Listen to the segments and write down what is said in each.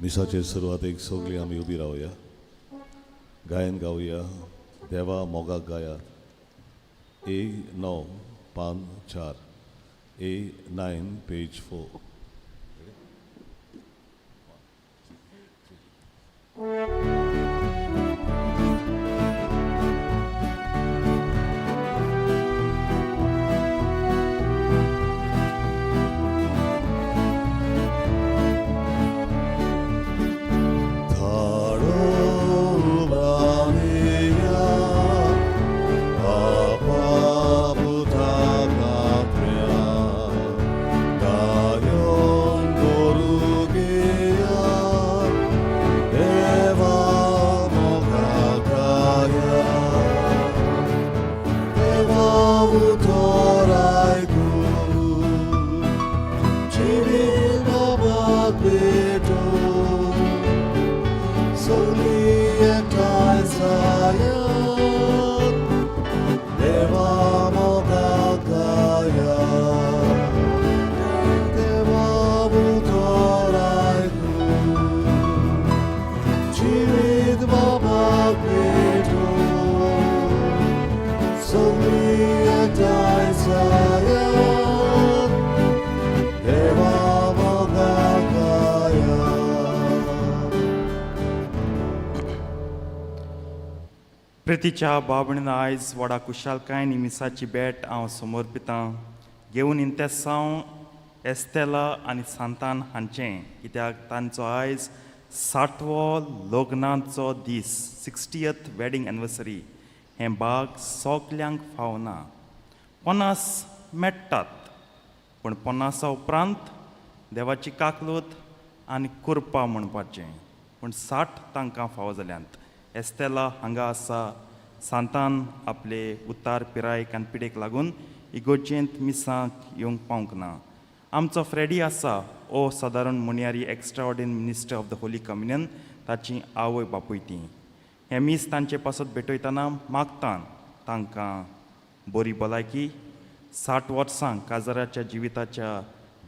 मिसाचे सुरवातेक सगळीं आमी उबी रावया, गायन गावया, देवा मोगाक गायात. ए 9 पान 4, A9 page 4. प्रितीच्या बाबणीन आयज व्हडा कुशालकायेन ही मिसाची भेट हांव समर्पितां घेवन इंतेसांव एस्तेला आनी सांतान हांचें, कित्याक तांचो आयज 60वो लग्नाचो दीस, 60th wedding anniversary. हें बाग सगल्यांक फावना. 50 मेट्टात पूण 50 उपरांत देवाची काकलूत आनी कुरपा म्हणपाचें, पूण 60 तांकां फावो जाल्यांत. एस्तेला हांगा आसा, सांतान आपले उतार पिरायेक आनी पिडेक लागून इगोर्जेंत मिसाक येवंक पावंक ना. आमचो फ्रेडी आसा, ओ सादारण मुनियारी extraordinary minister of the holy communion, ताची आवय बापूय ती. हें मीस तांचे पासत भेटयतना मागता तांकां बरी भलायकी, 60 वर्सां काजाराच्या जिविताच्या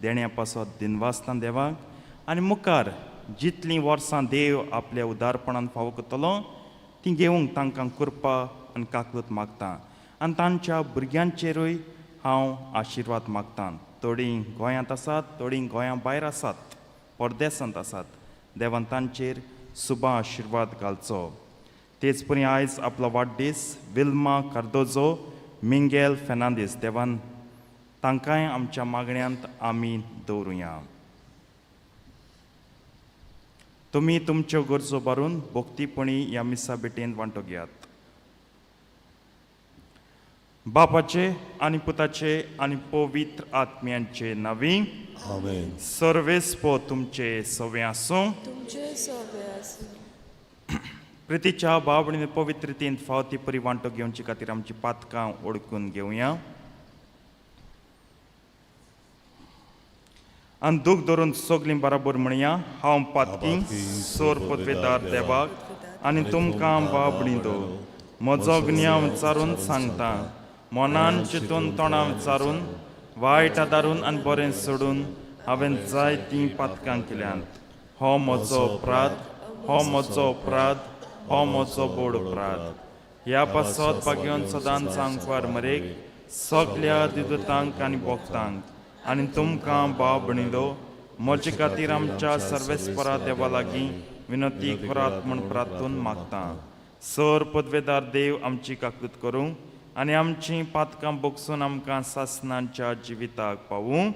देण्या पासत दिनवासता देवाक, आनी मुखार जितलीं वर्सां देव आपल्या उदारपणान फावो करतलो ती घेवंक तांकां कृपा आनी काकलूत मागता. आनी तांच्या भुरग्यांचेरूय हांव आशिर्वाद मागता. थोडीं गोंयांत आसात, थोडीं गोंया भायर आसात, परदेसांत आसात. देवान तांचेर सुबा आशिर्वाद घालचो. तेच परी आयज आपलो वाडदीस विल्मा कार्दोजो मिंगेल फेर्नांदीस, देवान तांकांय आमच्या मागण्यांत आमी दवरुया. तुमी तुमच्यो गरजो भरून भक्तीपणी ह्या मिसा भेटेंत वांटो घेयात. बापाचे आनी पुताचे आनी पवित्र आत्म्यांचे नांवी आमेन. सर्वेस्पो तुमचे सवे आसूं. तुमचे सवे आसूं. प्रितीच्या बाबडीन पवित्रतेंत फावती परी वांटो घेवचे खातीर आमची पातकां ओळखून घेवया आनी दूख धरून सगलीं बराबर म्हणया, हांव पातकी सोर पदवेदार देवाक आनी तुमकां बाबडी दो म्हजो गिन्या विचारून सांगता, मनान चिंतून तोंडां विचारून वायट आदारून आनी बरें सोडून हांवें जाय तीं पातकां केल्यांत. हो म्हजो अपराध, हो म्हजो अपराध, हो म्हजो बोड अपराध. ह्या पासत भाग्योन सदांच सांगपार मरेक सगल्या दिदुतांक आनी भक्तांक आनी तुमकां बाब म्हणिल्लो म्हजे खातीर आमच्या सर्वेस्परा देवा लागीं विनंती करात म्हूण प्रार्थून मागता. सर पदवेदार देव आमची काकूत करूं आनी आमचीं पातकां बोगसून आमकां सासनांच्या जिविताक पावूं.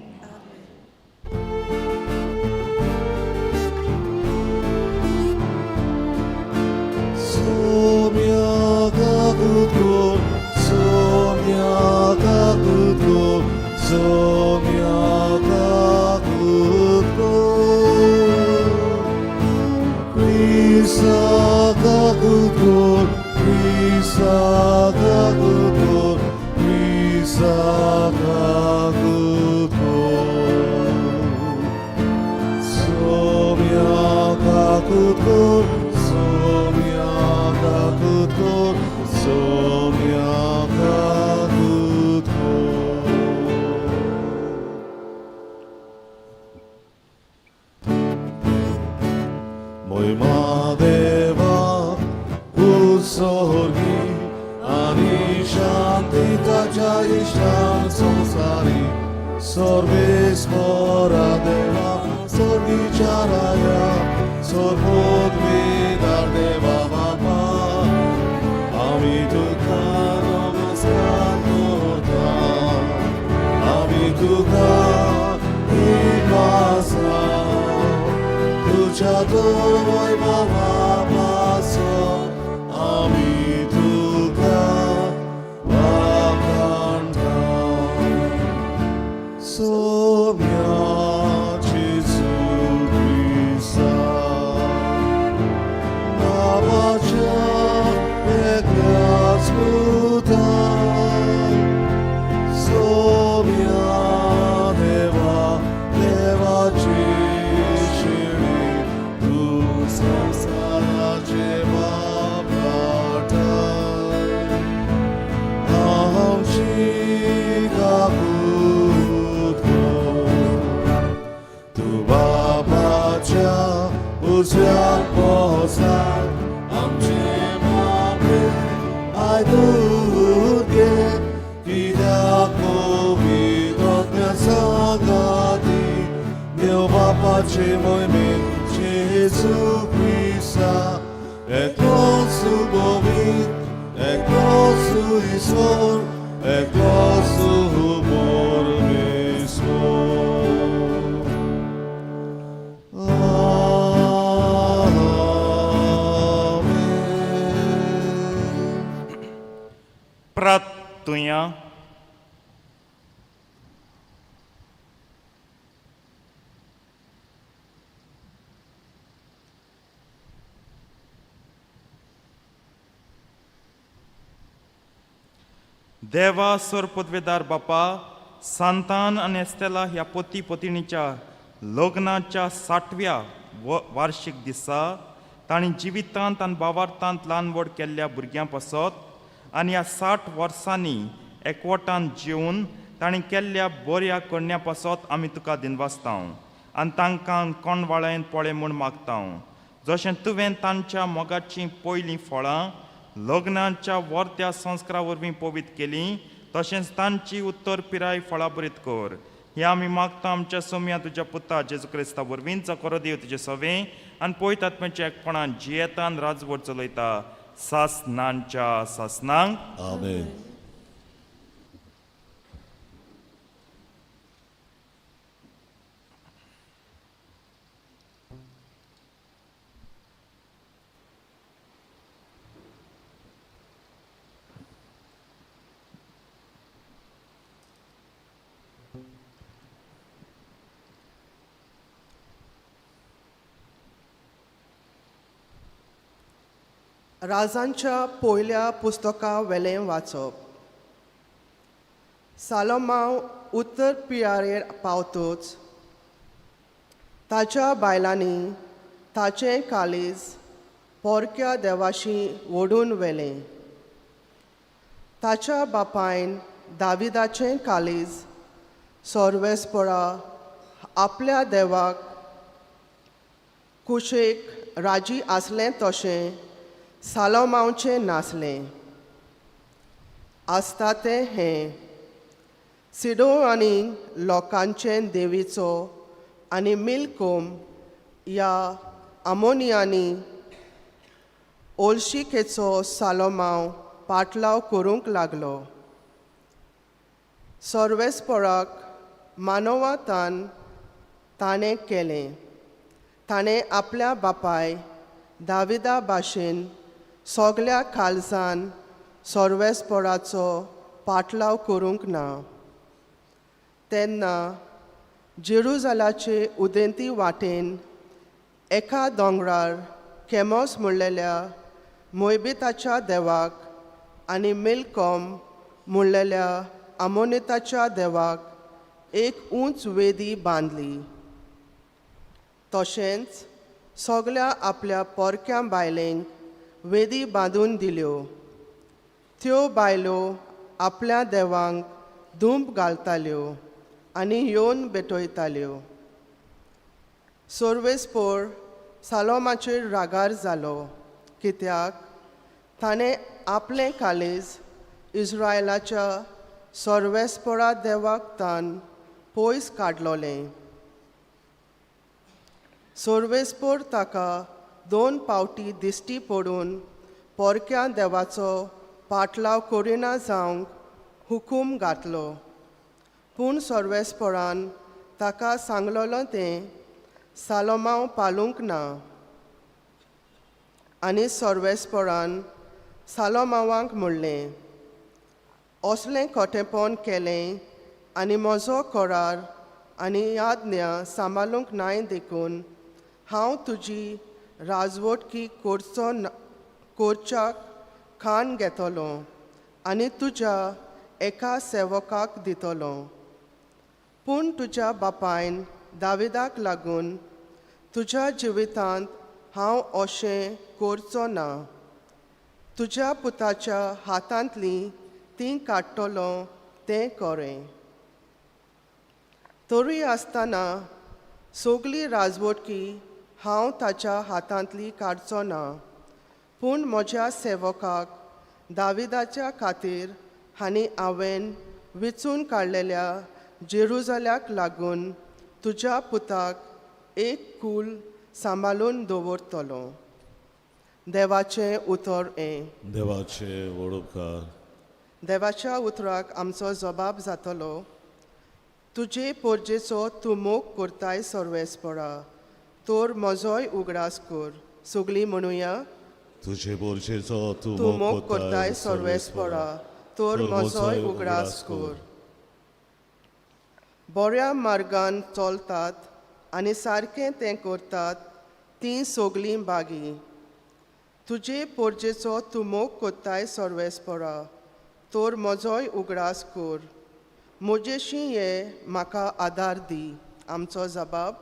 सर्वेस्परा देवा सर्गीच्या राया सर्वोद्विदार देवा बापा आमी तुका नमस्कार करता आमी तुका आसा तुझ्या तर वैभवा पासून आमी तुका वाखाणता. सोम्या जेजू क्रिस्ता नावाच्या एकल्याच पुता सोम्या देवा देवाची शिणी तू संसाराचे बापाटा आमची काकूत कर. तू बापाच्या उजव्या पोसाक आमचे मापे आयदूर घे कित्याक पवित्र सांगाती देव बापाचे मोहिमेन जेजू क्रिस्ता एकलोच गोविंद एकलोच ईश्वर एकलोच परमेश्वर. आमेन. प्रार्थुया. देवा सोर पदवेदार बापा, सांतान आनी एस्तेला ह्या पती पतिणीच्या लग्नाच्या साठव्या वार्शीक दिसा तांणी जिवितांत आनी बावार्थांत ल्हान व्हड केल्ल्या भुरग्यां पासत आनी ह्या 60 वर्सांनी एकवटान जिवन तांणी केल्ल्या बऱ्या करण्या पासत आमी तुका दिनवासताव आनी तांकां कोणवाळ्यान पळय म्हूण मागताव. जशें तुवें तांच्या मोगाचीं पयलीं फळां लग्नाच्या वर्त्या संस्कारा वरवीं पवित्र केलीं, तशेंच तांची उत्तर पिराय फळाभरीत कर. हें आमी मागता आमच्या सोम्या तुज्या पुता जेजू क्रिस्ता वरवीं, जो करो देव तुजें सवें आनी पयत आत्म्याच्या एकपणान जियेतान राजवट चलयता सासनांच्या सासनांक. आमेन. राजांच्या पयल्या पुस्तका वेलें वाचप. सालोमांव उत्तर पियारेर पावतच ताच्या बायलांनी ताचें काळीज पोरक्या देवाशी ओडून व्हेलें. ताच्या बापायन दाविदाचें काळीज सर्वेस्परा आपल्या देवाक कुशेक राजी आसलें तशें सालोमांवचें नासलें. आसता तें हें सिडो आनी लोकांचे देवीचो आनी मिलकोम ह्या आमोनियांनी ओलशिकेचो सालोमांव पाटलाव करूंक लागलो. सर्वेस्पराक मानवातान ताणें केलें. ताणें आपल्या बापाय दाविदा भाशेन सगल्या काळजान सर्वेस्पराचो पाटलाव करूंक ना. तेन्ना जेरुजालाचे उदेंती वाटेन एका दोंगरार केमोस म्हणलेल्या मोयबिताच्या देवाक आनी मिलकॉम म्हणलेल्या आमोनिताच्या देवाक एक उंच वेदी बांदली. तशेंच सगल्या आपल्या पोरक्या बायलेंक वेदी बांदून दिल्यो. त्यो बायलो आपल्या देवांक धूंप घालताल्यो आनी येवन भेटयताल्यो. सर्वेस्पोर सालोमाचेर रागार जालो, कित्याक ताणें आपलें काळीज इस्रायलाच्या सर्वेस्पोरा देवाक तान पयस काडलोलें. सोर्वेस्पोर ताका दोन पावटी दिश्टी पडून पोरक्या देवाचो पाटलाव करिना जावंक हुकूम घातलो. पूण सोर्वेस्पोरान ताका सांगलोलो तें सालोमांव पालूंक ना. आनी सोर्वेस्पोरान सालोमांवाक म्हणलें, असलें खोटेपण केलें आनी म्हजो करार आनी याज्ञा सांबाळूंक नाय देखून हांव तुजी राजवटकी करचो ना करच्याक खाण घेतलो आनी तुज्या एका सेवकाक दितलो. पूण तुज्या बापायन दाविदाक लागून तुज्या जिवितांत हांव अशें करचो ना. तुज्या पुताच्या हातांतली ती काडटलो तें कोरें. तरूय आसतना सगली राजवटकी हांव ताच्या हातांतली काडचो ना, पूण म्हज्या सेवकाक दाविदाच्या खातीर आनी हांवें विचून काडलेल्या जेरुजाल्याक लागून तुज्या पुताक एक कूल सांबाळून दवरतलो. देवाचें उतर हें. देवाचे व्हड उपकार. देवाच्या उतराक आमचो जबाब जातलो. तुजे पोरजेचो तूं मोग करताय सर्वेस्परा, तर म्हजोय उगडास कर. सगळीं म्हणुया, तुजे बोरचेचो तूं मोग करताय सर्वेस्परा, तर म्हजोय उगडास कर. बऱ्या मार्गान चलतात आनी सारकें तें करतात तीं सगळीं बागी. तुजे पोरजेचो तूं मोग करताय सर्वेस्परा, तर म्हजोय उगडास कर. म्हजेशी ये म्हाका आदार दी. आमचो जबाब,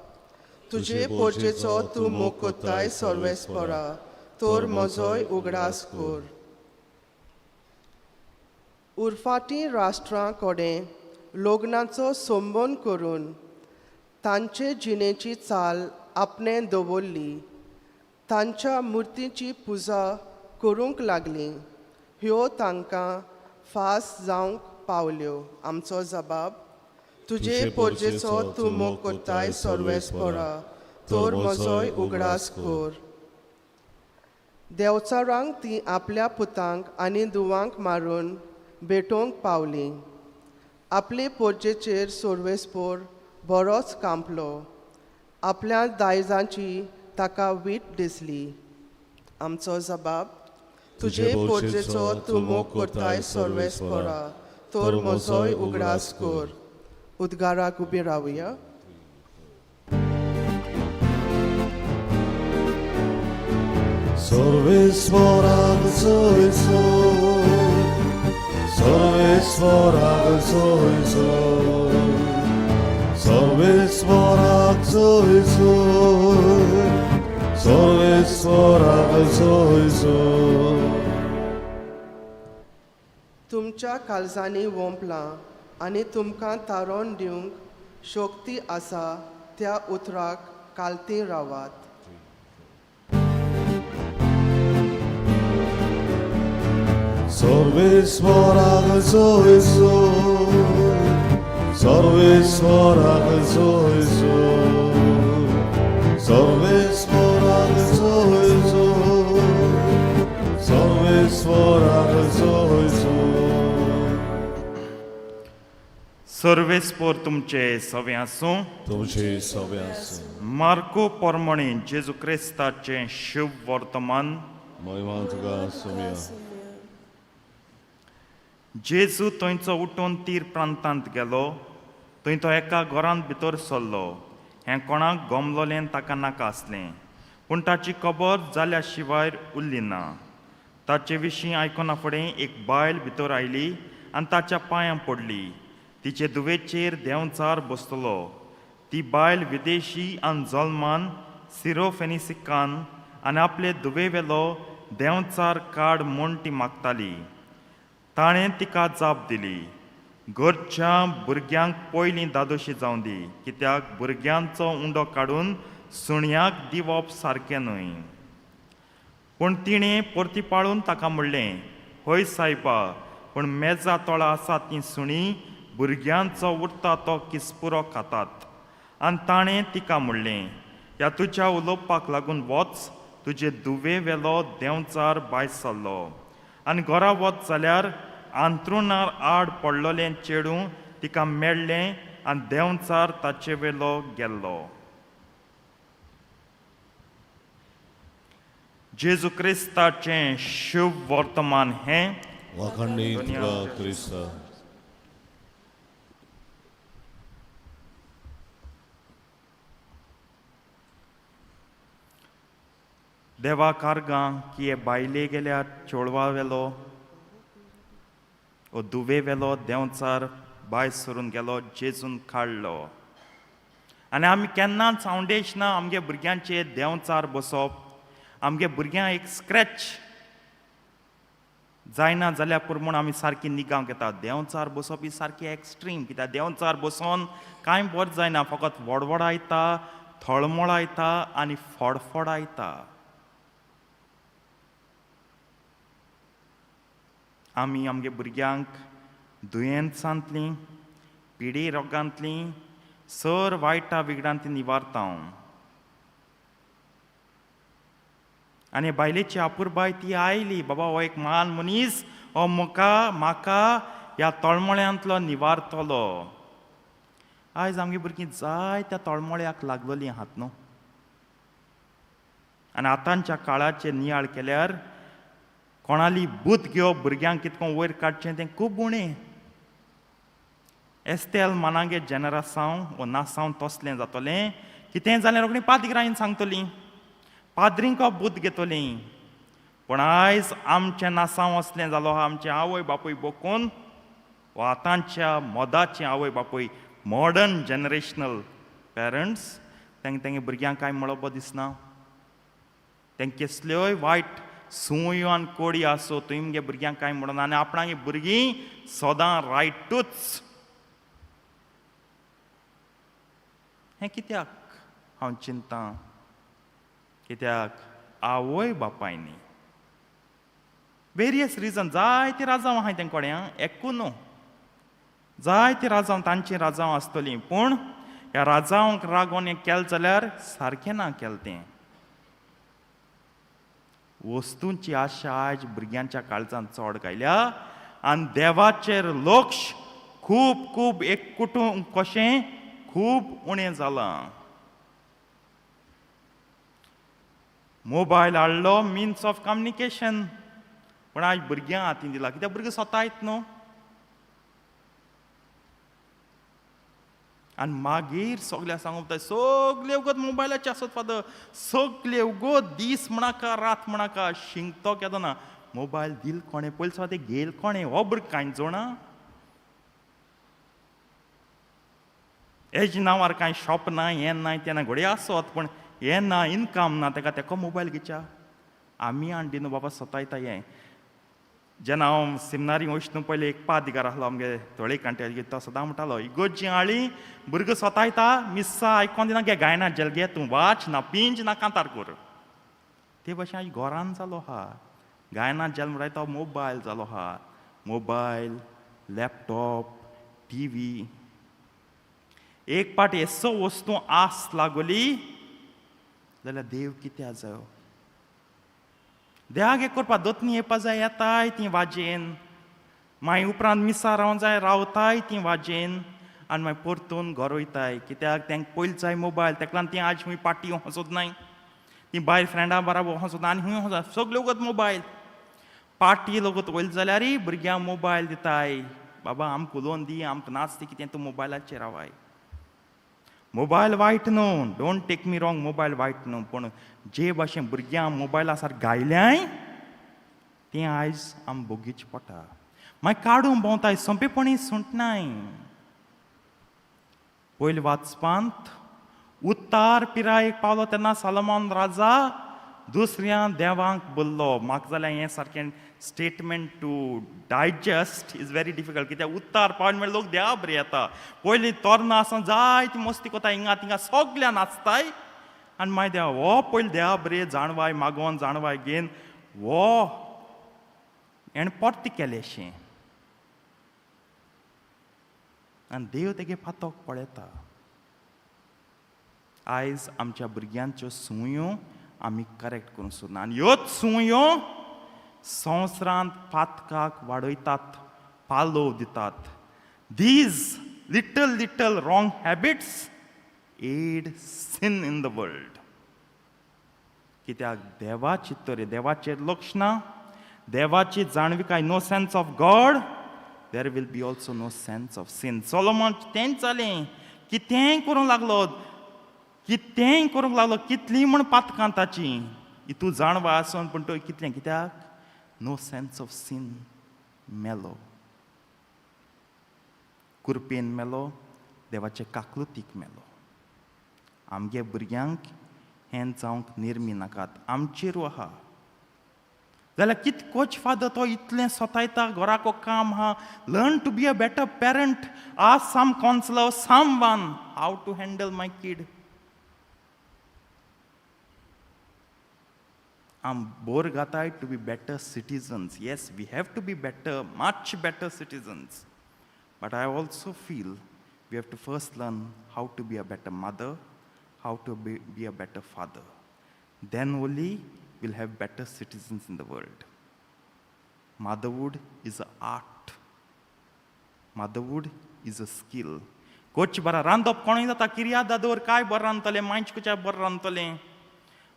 तुजे पोरजेचो तूं मोग करताय सर्वेस्परा, तर म्हजोय उगडास कर. उरफाटी राष्ट्रां कडेन लग्नाचो संबंद करून तांचे जिणेची चाल आपणें दवरली. तांच्या मुर्तीची पुजा करूंक लागली. ह्यो तांकां फास जावंक पावल्यो. आमचो जबाब, तुजे पोरजेचो तूं मोग करताय सर्वेस्परा, तर म्हजोय उगडास कर. देंवचारांक ती आपल्या पुतांक आनी धुवांक मारून भेटोवंक पावली. आपले पोरजेचेर सोर्वेस्पोर बरोच कांपलो. आपल्या दायजांची ताका वीट दिसली. आमचो जबाब, तुजे पोरजेचो तूं मोग करताय सर्वेस्परा, तर म्हजोय उगडास कर. उद्गाराक उबी रावया. सर्वेस्वराक जयसो, सर्वेस्वराक जयसो, सर्वेस्वराक जयसो, सर्वेस्वराक जयसो. तुमच्या काळजांनी वोंपलां आनी तुमकां तारोन दिवंक शक्ती आसा त्या उतराक कालती रावात. सर्वेस्वराक जयसो, सर्वेस्वराक जयसो, सर्वेस्वराक जयसो, सर्वेस्वराक जयसो. सर्वेस्पोर तुमचे सवे आसूं. तुमचे सवे आसूं. मार्को पोरमणे जेजू क्रिस्ताचें शुभ वर्तमान. महिमा तुका सुमया. जेजू थंयचो उठून तीर प्रांतांत गेलो. थंय तो एका घरांत भितर सरलो. हें कोणाक गमलोलें ताका नाका आसलें, पूण ताची खबर जाल्या शिवाय उरली ना. ताचे विशीं आयकना फुडें एक बायल भितर आयली आनी ताच्या पांयां पडली. तिचे धुवेचेर देंवचार बसतलो. ती बायल विदेशी आनी जल्मान सिरोफेनिसिकान आनी आपले धुवेवेलो देंवचार काड म्हूण ती मागताली. ताणें तिका जाप दिली, घरच्या भुरग्यांक पयलीं दादोशी जावं दी, कित्याक भुरग्यांचो उंडो काडून सुण्याक दिवप सारकें न्हय. पूण तिणें परती पाळून ताका म्हणलें, हय सायबा, पूण मेजा तोळा आसा तीं सुणीं भुरग्यांचो उरता तो किसपुरो खातात. आनी ताणें तिका म्हणलें, ह्या तुज्या उलोवपाक लागून वच, तुजे दुवे वेलो देंवचार भायर सरलो. आनी घरा वच जाल्यार आंतरुणार आड पडलेलें चेडूं तिका मेळ्ळें आनी देंवचार ताचे वेलो गेल्लो. जेजू क्रिस्ताचें शुभ वर्तमान हें. वाखाणणी तुका क्रिस्ता. देवा कारगां की हे बायले गेल्यार चेडवा वेलो ओ दुवे वेलो देंवचार बाय सरून गेलो, जेजून काडलो. आनी आमी केन्नाच फावंडेश ना आमगे भुरग्यांचे देंवचार बसप. आमगे भुरग्यांक एक स्क्रॅच जायना जाल्यार पुरो म्हूण आमी सारकी निगांव घेता. देंवचार बसप ही सारकी एक्स्ट्रीम, कित्याक देंवचार बसोन कांय बरें जायना, फकत वडवडायता, थळमळायता आनी फडफडायता. आमी आमगे भुरग्यांक दुयेंसांतलीं, पिडी रोगांतलीं, सर वायटा विगडांतली निवारता. आनी बायलेची अपुरबाय ती आयली, बाबा हो एक महान मनीस, हो म्हाका म्हाका ह्या तळमळ्यांतलो निवारतलो. आयज आमगे भुरगीं जाय त्या तळमळ्याक लागलोलीं आहात न्हू. आनी आतांच्या काळाचेर नियाळ केल्यार कोणाली बूत घेवप भुरग्यांक कितको वयर काडचें तें खूब उणें. एस्तेल मानागे जेनरासांव वो नासांव तसलें जातलें, कितेंय जाल्यार रोखडी पाद्रीक सांगतलीं, पाद्रींक बूत घेतलीं. पूण आयज आमचें नासांव असलें जालो आहा, आमचें आवय बापूय बोकून वा आतांच्या मोदाचें आवय बापूय, मॉडर्न जनरेशनल पेरंट्स, तेंगे तेंगे भुरग्यांक कांय म्हणप दिसना. तेंक केसल्योय वायट सुंयो आनी कोडी आसो तुवें मगे भुरग्यांक कांय म्हणना आनी आपणागे भुरगीं सदां रायटूच. हें कित्याक हांव चिंता, कित्याक आवय बापायनी वेरियस रिजन जायते राजांव आहाय तें कोड्यां एकू न्हू, जायते राजांव तांची राजांव आसतलीं, पूण ह्या राजांक रागोन हें केलें जाल्यार सारकें ना केलें तें. वस्तूंची आशा आयज भुरग्यांच्या काळजांत चड गायल्या आनी देवाचेर लक्ष खूब खूब एक कुटूंब कशें खूब उणें जालां. मोबायल हाडलो मिन्स ऑफ कम्युनिकेशन, पूण आयज भुरग्यां हातीन दिला, कित्याक भुरगीं स्वता न्हू. आनी मागीर सगळ्या सांगूंक जाय, सगळे वगत मोबायलाचे आसत फादर, सगळे वगत दीस म्हणाका रात म्हणाका शिंकतो केदो ना. मोबायल दिल कोणें पयलीं सुद्दां तें घेयल कोणें, हो भुरगो कांय जाणा, हेज नांवार कांय शॉप ना, हें ना तें ना, घडये आसत पूण हें ना, इनकम ना तेका, तेका मोबायल घेच्या आमी हाडली न्हू बाबा सतायता हें. जेन्ना हांव सिमनारी वयता न्हू पयलीं एक पादिगार आसलो आमगे थोडे कांटे, तो सदां म्हणटालो इगोर्जी हाळी भुरगो सतायता मिस्सा आयकोन दिना गे गायना जेल गे तूं वाच ना पिंज ना कांतार कर. ते भशेन आयज घरान जालो आहा, गायना जेल म्हणटाय तो मोबायल जालो आहा, मोबायल लॅपटॉप टिवी. एक पाट येसो वस्तू आस लागली जाल्यार देव कित्याक जायो, देवाक एक करपा दोतनी येवपा जाय, येताय ती वाजेन, मागीर उपरांत मिसां रावंक जाय, रावताय ती वाजेन आनी मागीर परतून घर वयताय, कित्याक तेंका पयलीं जाय मोबायल. तेका लागून ती आज खूंय पार्टी वचोत नाय, ती भायर फ्रेंडा बराबर वचोत आनी खूंय वचोत, सगळे वगत मोबायल. पार्टी लगत वयले जाल्यारय भुरग्यांक मोबायल दिताय, बाबा आमकां उलोवन दी, आमकां नाच ती कितें तूं मोबायलाचेर रावाय. मोबायल वायट न्हू, don't take me wrong, mobile वायट न्हू, पूण जे भाशेन भुरग्यांक मोबायला सारकें गायल्याय तें आयज आम भोगीच पडटा. मागीर काडूंक भोंवताय सोंपेपणी सुटनाय. पयलीं वाचपांत उत्तार पिरायेक पावलो तेन्ना सालोमोन राजा दुसऱ्या देवांक बोल्लो. म्हाका जाल्यार हें सारकें statement to digest is very difficult, कित्याक उत्तार पावले म्हणल्यार लोक देवा बरी येता. पयलीं तोरणां आसा जायती मस्ती कोता, हिंगा थिंगा सगल्या नाचताय आनी मागीर देवा हो पयलीं देवा बरी जाणवाय मागोन जाणवाय घेवन हो हेणें परतें केलें शें. आनी देव तेगे पातोक पळयता. आयज आमच्या भुरग्यांच्यो सुयो आमी करेक्ट करूंक सोदना आनी ह्योच सुयो संवसारांत पातकाक वाडयतात, पालोव दितात. These little little wrong habits add sin in the world. कित्याक देवाची तरे देवाचेर लक्ष ना, देवाची जाणविकाय, no sense of God, there will be also no sense of sin. Solomon तेंच जालें. कितेंय करूंक लागलो, कितेंय करूंक लागलो, कितलीं म्हण पातकां ताची इतू जाणवा आसून पूण तो कितलें, कित्याक नो सेन्स ऑफ सीन. मेलो, कुरपेन मेलो, देवाचे काकलुतीक मेलो. आमगे भुरग्यांक हें जावंक निर्मी नाकात. आमचेरू आहा जाल्यार कित कोच फादर तो इतलें सोतायता, घराको काम आहा. Learn to be a better parent. Ask some counsellor, someone, how to handle my kid. आम बोर घाताय to be better citizens. Yes, we have to be better, much better citizens, but I also feel we have to first learn how to be a better mother, how to be a better father. Then only we'll have better citizens in the world. Motherhood is an art. Motherhood is a skill. Coach बरा रांदप कोणूय जाता, किर्याद दवर काय बरें रांदतलें, मांयच कुच्या बरें रांदतलें.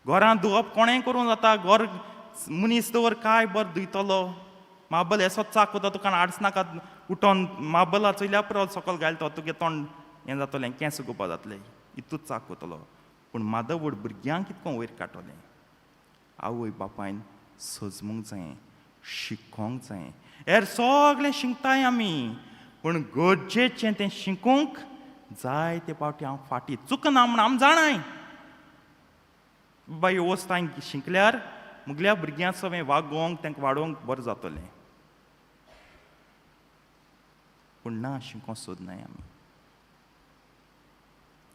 घरांत धुवप कोणेंय करूंक जाता, घर मनीस दवर काय बरें धुयतलो. माबल येसो चाक वता तुका आडस नाका, उठोन माबला चोयल्या पुरो, सकल घालतो तुगे तोंड हें जातलें, केंस उगोवपा जातले, इतूच चाक वतलो. पूण मादरवूड भुरग्यांक कितको वयर काडटलें? आवय बापायन सजमूंक जायें, शिकोंक जायें. हेर सगळें शिकताय आमी, पूण गरजेचें तें शिकूंक जाय ते पावटी हांव फाटीं चुकना म्हूण आम जाणाय. बाबा, ह्यो वस्त हांवें शिकल्यार मुगल्या भुरग्यां सवें वागोवंक, तांकां वाडोवंक बरें जातलें. पूण ना, शिकोंक सोदनाय आमी.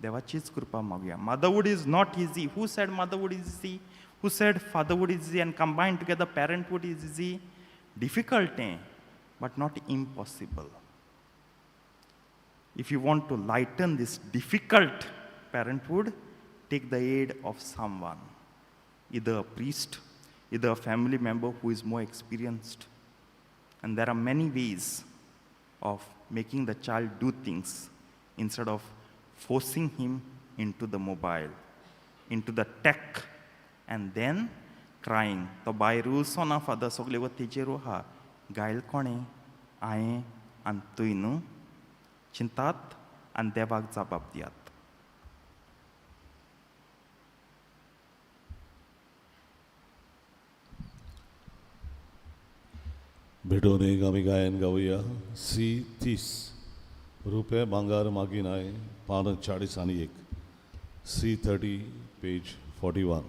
देवाचीच कृपा मागुया. Motherhood is not easy. Who said motherhood is easy? Who said fatherhood is easy and combine together parenthood is easy? Difficult तें, but not impossible. If you want to lighten this difficult parenthood, take the aid of someone, either a priest, either a family member who is more experienced. And there are many ways of making the child do things instead of forcing him into the mobile, into the tech, and then crying. तो भायर वचना father, सगळे वत तेजेर आहा. गायल कोणें? हांवें आनी तुय न्हू. चिंतात आनी देवाक जबाब दियात. भेटोवन एक आमी गायन गावया, सी 30, रुपे भांगार मागिनाय, पान 41, सी 30, पेज 41.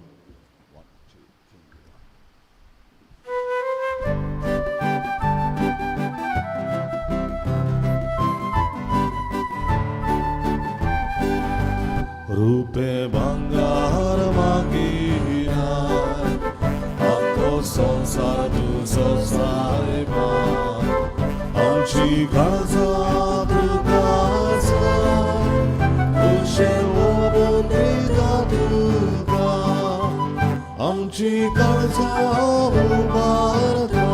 रुपे भांगार मागिनाय, आख्खो संवसार तुजो सायबा, आमची काळजां तुका तुजें ओबून दिता तुका, आमची काळजां उबारता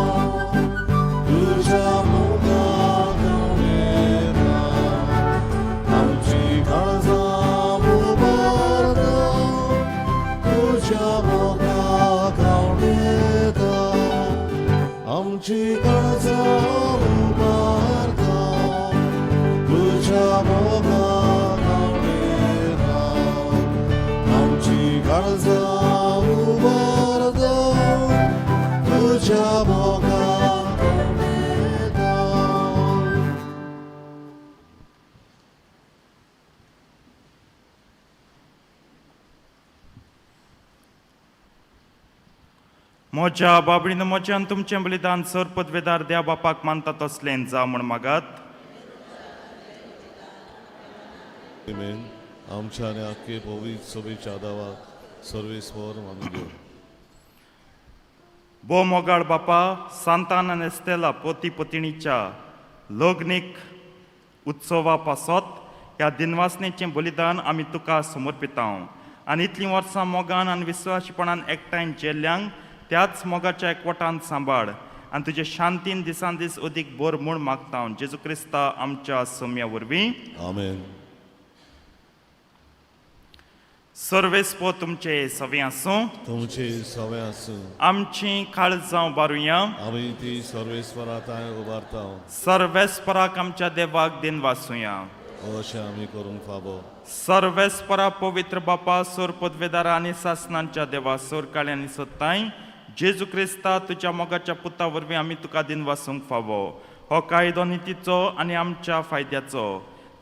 तुज्या मुखार उडयता, आमची काळजां उबारता तुज्या मोगाक उडयता, आमची काळजां उबारता तुज्या मोगाक उडयता, आमची काळजां उबारता तुज्या मोगाक उडयता. म्हज्या बाबडीन म्हज्यान तुमचें बलिदान सर पदवेदार देव बापाक मानता तसलें जा म्हण मागात. Amen. आमच्या आनी आख्खे पवित्र सभेच्या आदावाक सर्वेस्पर मानून घेवं. भो मोगाळ बापा, सांतान आनी एस्तेला पोती पोतिणीच्या लग्नीक उत्सवा पासत ह्या दिनवासनेचें बलिदान आमी तुका समर्पितां आनी इतलीं वर्सां मोगान आनी विस्वाशीपणान एकठांय जेल्ल्यांक त्याच मोगाच्या एकवटान सांबाळ आनी तुजे शांतीन दिसान दीस अदीक बोर म्हूण मागता जेजू क्रिस्ता आमच्या सोम्या वरवीं. आमेन. सर्वेस्पो तुमचे सवे आसूं. तुमचे सवे आसूं. आमची काळजां बारुया. आमी ती सर्वेस्वरा तांय उबारता. सर्वेस्पराक आमच्या देवाक दिन वासुया. अशें आमी करूंक फावो. सर्वेस्परा पवित्र बापा सोर पदवेदारा आनी सासनांच्या देवा सोर काळी आनी सत्ताय जेजू क्रिस्ता तुज्या मोगाच्या पुता वरवीं आमी तुका दिन वासूंक फावो. हो कायदो नितीचो आनी आमच्या फायद्याचो.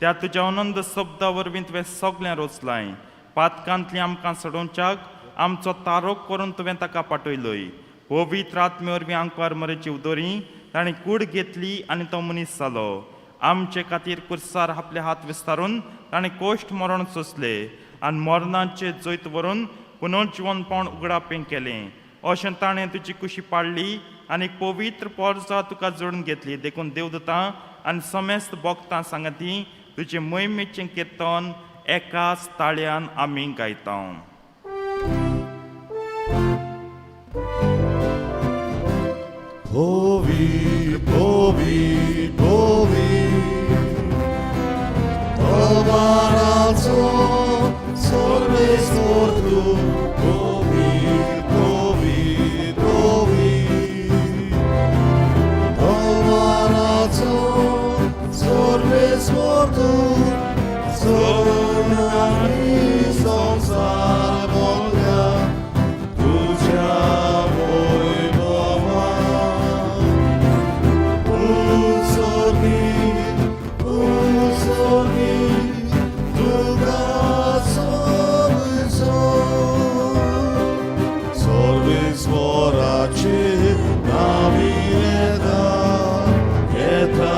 त्या तुज्या अनंत शब्दा वरवीं तुवें सगळें रोचलाय. पातकांतली आमकां सोडोवच्याक आमचो तारोक करून तुवें ताका पाटयलोय. पवित्र आत्मे वरवीं आंकवार मरेची उदोरी ताणें कूड घेतली आनी तो मनीस जालो. आमचे खातीर कुर्सार आपले हात विस्तारून ताणें कोश्ट मरण सोंसले आनी मरणाचे जैत व्हरून पुनर्जिवनपण उगडापें केलें. अशें ताणें तुजी कुशी पाडली आनी एक पवित्र पोरजा तुका जोडून घेतली. देखून देवदूतां आनी समेस्त भोक्तां सांगाती तुजें मोहिमेचें किर्तन एकाच ताळ्यान आमी गायता. Povi, povi, povi, Tomarazzo, sorbe sportu, povi, povi, povi, Tomarazzo, sorbe sportu, sornani samsar volja, tuđa vojvova. Uzorni, uzorni, tuga sorzo. Sorbi svorači navireda, eta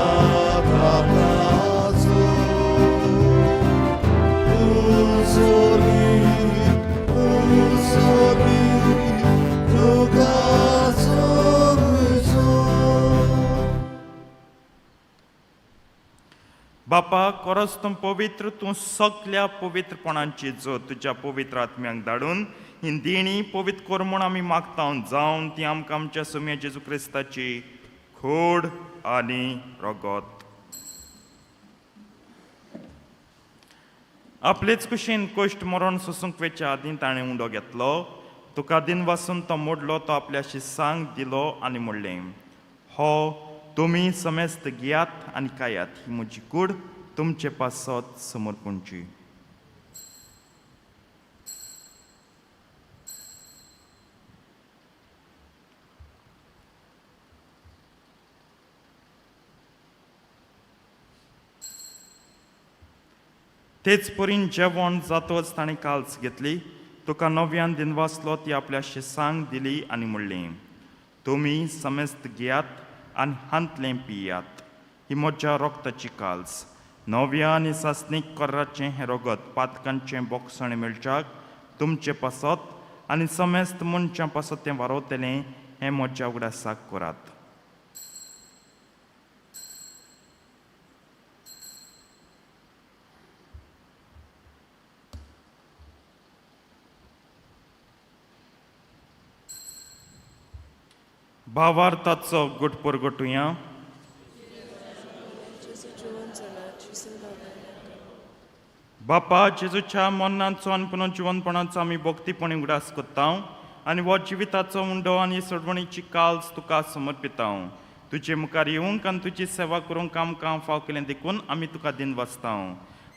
takazu. Uzorni, uzorni, tuga sorzo. बापा कोरस तूं पवित्र तूं सगल्या पवित्रपणांची जोत तुज्या पवित्र आत्म्यांक धाडून ही देणी पवित्र कर म्हूण आमी मागता जावन ती आमकां आमच्या सोम्या जेजू क्रिस्ताची खोड आनी रगत. आपलेच कुशीन कश्ट मरण सोसूंक वेच्या आदीं ताणें उंडो घेतलो. तुका दिन वासून तो मोडलो. तो आपल्या शिसांक दिलो आनी म्हणलें, हो तुमी समेस्त घेयात आनी खायात. ही म्हजी कूड तुमचे पासत समर्पणची. तेच परीन जेवण जातच ताणें काल्स घेतली. तुका नव्यान दिनवासलो. ती आपल्या शिसांक दिली आनी म्हणलें, तुमी समेस्त घेयात आनी हांतलें पियात. ही म्हज्या रक्ताची काल्स. नव्या आनी सासणीक कराचें हें रगत पातकांचें बोगसणें मेळच्याक तुमचे पासत आनी समेस्त मनशां पासत तें वारोवतलें. हें म्हज्या उगडासाक करात. भावार्थाचो गुट परगटुया. जेजू जिवन जाला जेजू बाबा. बापा जेजूच्या मरणाचो आनी पुनर्जिवनपणाचो आमी भक्तीपणी उगडास करता आनी हो जिविताचो उंडो आनी सोडवणीची काल्स तुका समर्पिता. तुजे मुखार येवंक आनी तुजी सेवा करूंक आमकां फाव केलें देखून आमी तुका दिन वाचता.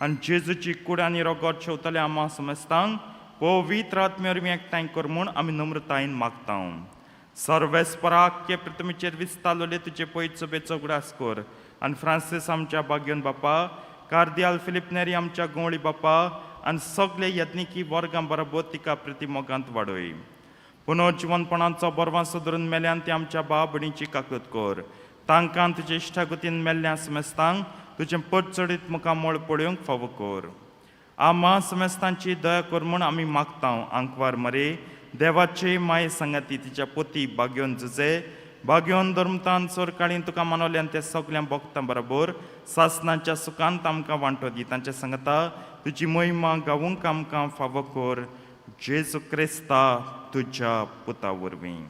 आनी जेजूची कूड आनी रगत शेवतले आमा समजतांक पवित्र आत्मे वरवीं एकठांय कर म्हूण आमी नम्रतायेन मागता. सर्वेस्पराक पृथ्वीचेर विस्तारलेले तुजे पयचो बेचो उगडास कर आनी फ्रांसीस आमच्या बाग्योन बापा, कार्दियाल फिलीप नेरी आमच्या गोंवळी बापा आनी सगळे यत्निकी वर्गां बरोबर तिका प्रतिमोगांत वाडय. पुनर्जिवनपणाचो बरवासो धरून मेल्यान ती आमच्या भाव भयणीची काकूत कर. तांकां तुजे इश्टागतीन मेल्ल्या समेस्तांक तुजें पटचडीत मुखामळ पळोवंक फावो कर. आमा समेस्तांची दया कर म्हूण आमी मागता. आंकवार मरे देवाचे माये सांगाती तिच्या पोती बागयोन जुजे भाग्योन धर्मतान सोरकाळीन तुका मानवल्यान ते सगळ्यां भोगता बरोबर सासनाच्या सुखांत आमकां वांटो दी तांचे सांगता तुजी महिमा गावूंक आमकां फावो कर जेजू क्रिस्ता तुज्या पुता वरवीं.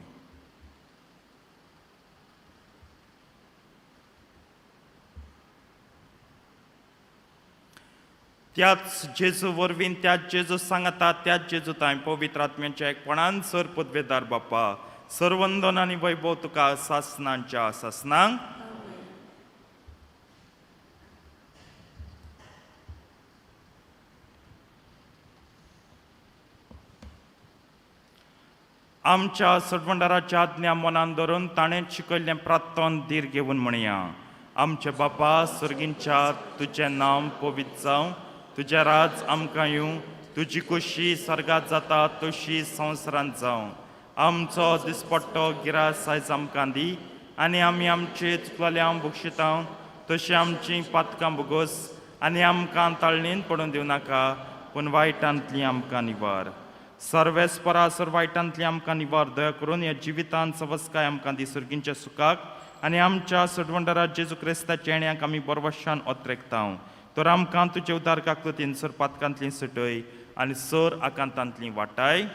त्याच जेजू वरवीं त्याच जेजू सांगता त्याच जेजू तांय पवित्र आत्म्याच्या एकपणान सर पदवेदार बापा सर्वंदन आनी वैभव तुका सासनांच्या सासनांक. आमच्या सडवंडाराच्या आज्ञा मनान धरून ताणें शिकयल्लें प्रार्थन धीर घेवन म्हणया. आमचे बापा सर्गींच्या तुजें नांव पवित्र जावं, तुजें राज आमकां येवं, तुजी खोशी सर्गात जाता तशी संवसारांत जावं. आमचो दिसपट्टो गिरास आयज आमकां दी आनी आमी आमचे चुकलेल्या बक्षितां तशी आमची पातकां भोगोस आनी आमकां ताळणीन पडून दिवं नाका पूण वायटांतली आमकां निवार. सर्वेस्परा सर वायटांतली आमकां निवार. दया करून ह्या जिवितांत सवस्काय आमकां दी सर्गींच्या सुखाक आनी आमच्या सडवंडरा जेजू क्रिस्ताच्या येण्याक आमी बरवशान ओत्रेकता. तर आमकां तुजे उदार काकूतीन सर पातकांतली सुटय आनी सर आकांतांतली वाटाय.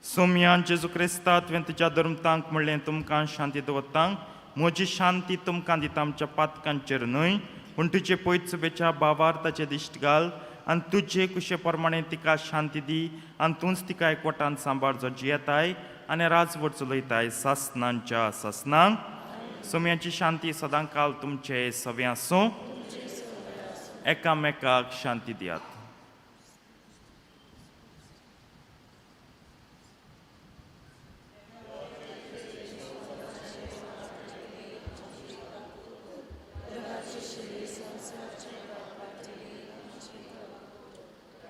सोमयान जेजू क्रिस्ता तुवें तुज्या धर्मतांक म्हणलें तुमकां शांती दवरतां, म्हजी शांती तुमकां दिता, आमच्या पातकांचेर न्हय पूण तुजे पयत सुबेच्या बावार ताचे दिश्ट घाल आनी तुजे कुशे प्रमाणे तिका शांती दी आनी तूंच तिका एकवटान सांबाळ जो जियेताय आनी राजवट चलयताय सासनांच्या सासनांक. सोमयाची शांती सदां काल तुमचे सवे आसूं. एकामेकाक शांती दियात.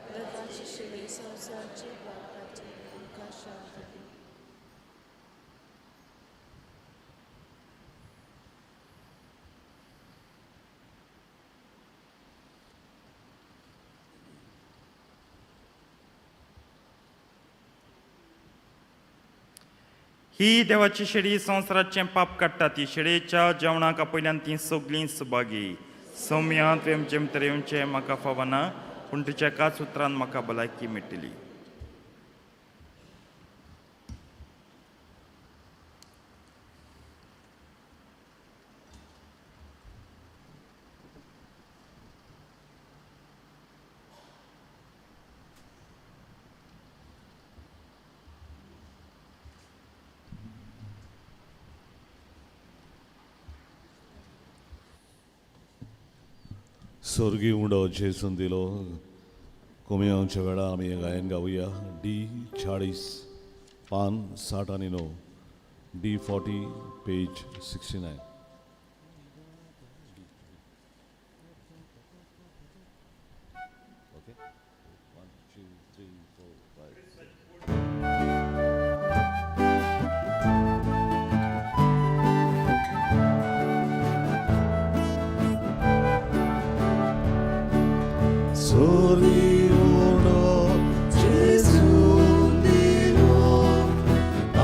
देवाची शिली संवसारचे पापाचे आमकां शांती दी. ही देवाची शेळी संवसाराचें पाप काडटा ती शेळयेच्या जेवणाक आपयल्यान ती सगळीं सुभागी. सौम्या तुवें जेम तरेवचें म्हाका फावना पूण तुज्या एकाच उतरान म्हाका भलायकी मेळटली. स्वर्गीय उंडो जेजून दिलो कोमियांच्या वेळा आमी हें गायन गावया. डी 40 पान 60 आनी 9, डी 40 पेज 69. Okay, 1 2 3 4 5. Soli uno Gesù dilo,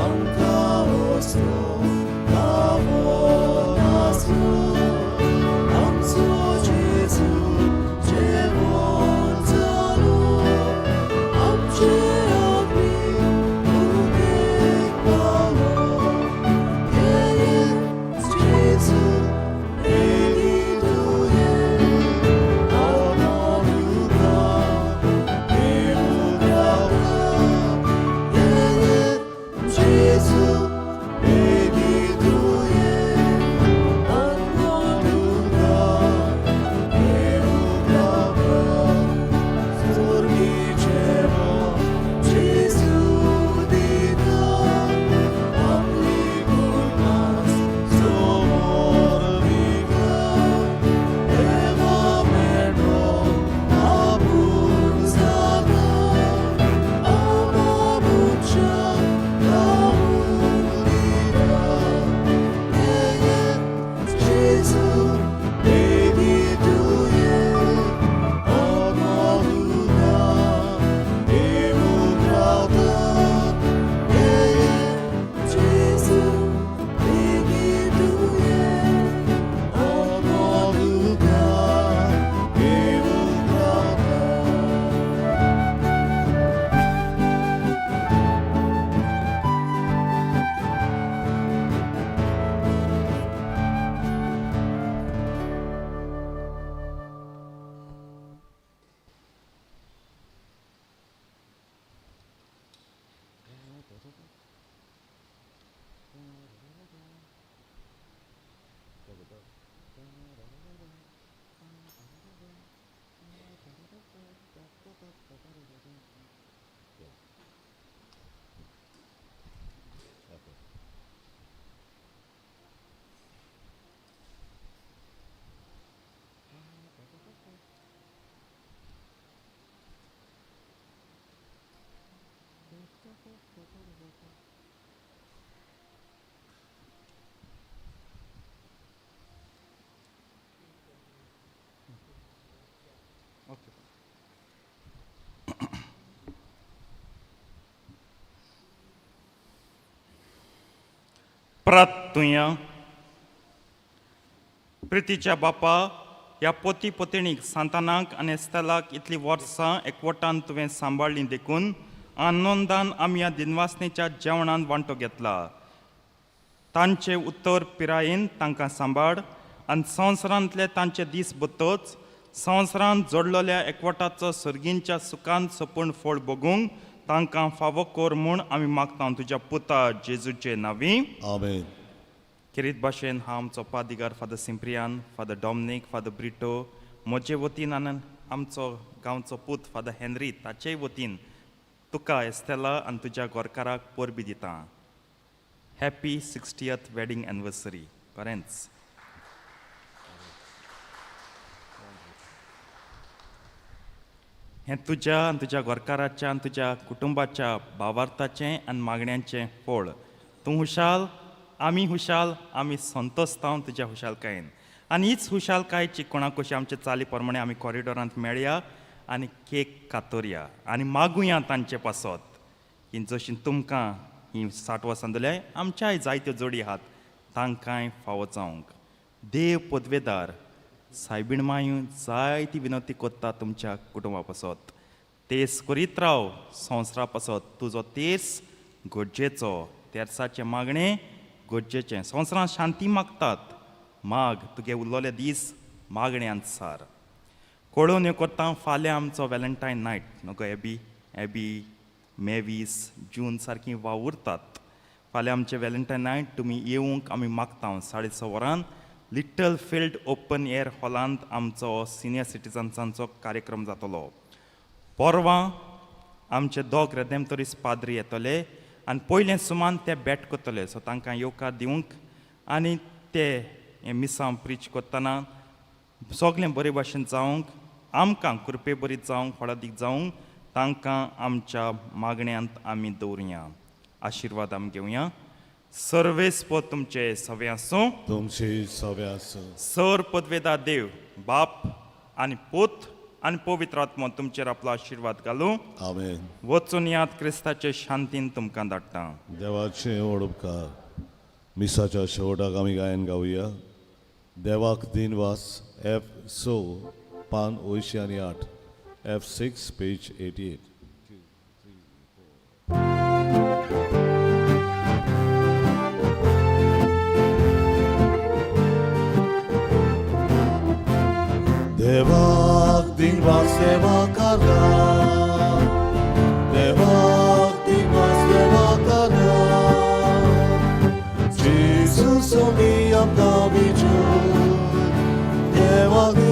anca vostro lavoro. प्रार्थुया. प्रितीच्या बापा, ह्या पोती पोतिणीक सांतानाक आनी एस्तेलाक इतलीं वर्सां एकवटान तुवें सांबाळ्ळीं देखून आनंदान आमी ह्या दिनवासनेच्या जेवणान वांटो घेतला. तांचे उत्तर पिरायेन तांकां सांबाळ आनी संवसारांतले तांचे दीस बतच संवसारांत जोडलेल्या एकवटाचो सर्गींच्या सुखान सोपूण फळ भोगूंक तांकां फावो कर म्हूण आमी मागता तुज्या पुता जेजूचे नांवी. आमेन. खेरीत भाशेन हांव आमचो पादिगार Father Cyprian, Father Dominic, Father Brito, म्हजे वतीन आनी आमचो गांवचो पूत फादर हेनरी ताचेय वतीन तुका एस्तेला आनी तुज्या गोरकाराक परबी दिता. Happy 60th wedding anniversary. खरेंच हें तुज्या आनी तुज्या घरकाराच्या आनी तुज्या कुटुंबाच्या भावार्थाचें आनी मागण्यांचें फळ. तूं हुशाल, आमी हुशाल, आमी संतोसता तुज्या हुशालकायेन आनी हीच हुशालकायेची कोणाक आमचे चाली प्रमाणे आमी कॉरिडोरांत मेळया आनी केक कातोरया आनी मागुया तांचे पासत की जशी तुमकां ही 60 वर्सां दिल्याय आमच्याय जायत्यो जोडी आहात तांकांय फावो जावंक. देव पदवेदार सायबीण मायूं जायती विनवती कोत्ता तुमच्या कुटुंबा पासत. तेस करीत राव संवसारा पासत. तुजो तेर्स गरजेचो, तेर्साचें मागणें गरजेचें. संवसारांत शांती मागतात, माग तुगे उरलोले दीस मागण्यांत सार. कळोवन करता फाल्यां आमचो वेलेंटायन नायट न्हू गो एबी? एबी मेवीस जून सारकी वावुरतात. फाल्यां आमचें वेलेंटायन नायट, तुमी येवंक आमी मागता. 6:30 वरान लिटल फिल्ड ओपन एअर हॉलांत आमचो सिनियर सिटीजन्सांचो कार्यक्रम जातलो. परवां आमचे दोग रेदेमतोरीस पाद्री येतले आनी पयलें सुमान ते भेट करतले. सो तांकां येवकार दिवंक आनी ते हें मिसांव प्रिच करतना सगळें बरे भाशेन जावंक, आमकां कृपे बरी जावंक, फळादीक जावंक तांकां आमच्या मागण्यांत आमी दवरुया. आशिर्वाद आमी घेवया. सर्वेस्पर तुमचे सवे आसूं. तुमचे सवे आसूं. सर पदवेदा देव बाप आनी पूत आनी पवित्र आत्मो तुमचेर आपलो आशिर्वाद घालूं. आमेन. वचून यात, क्रिस्ताचे शांतीन तुमकां धाडटा. देवाचे व्हड उपकार. मिसाच्या शेवटाक आमी गायन गावया देवाक दिनवास, एफ 6 पान 88, F 6 page 88. देवाक दिनवास देवा करा, देवाक दिनवास देवा करा, जेजू सोनी आमकां विजू, देवाक.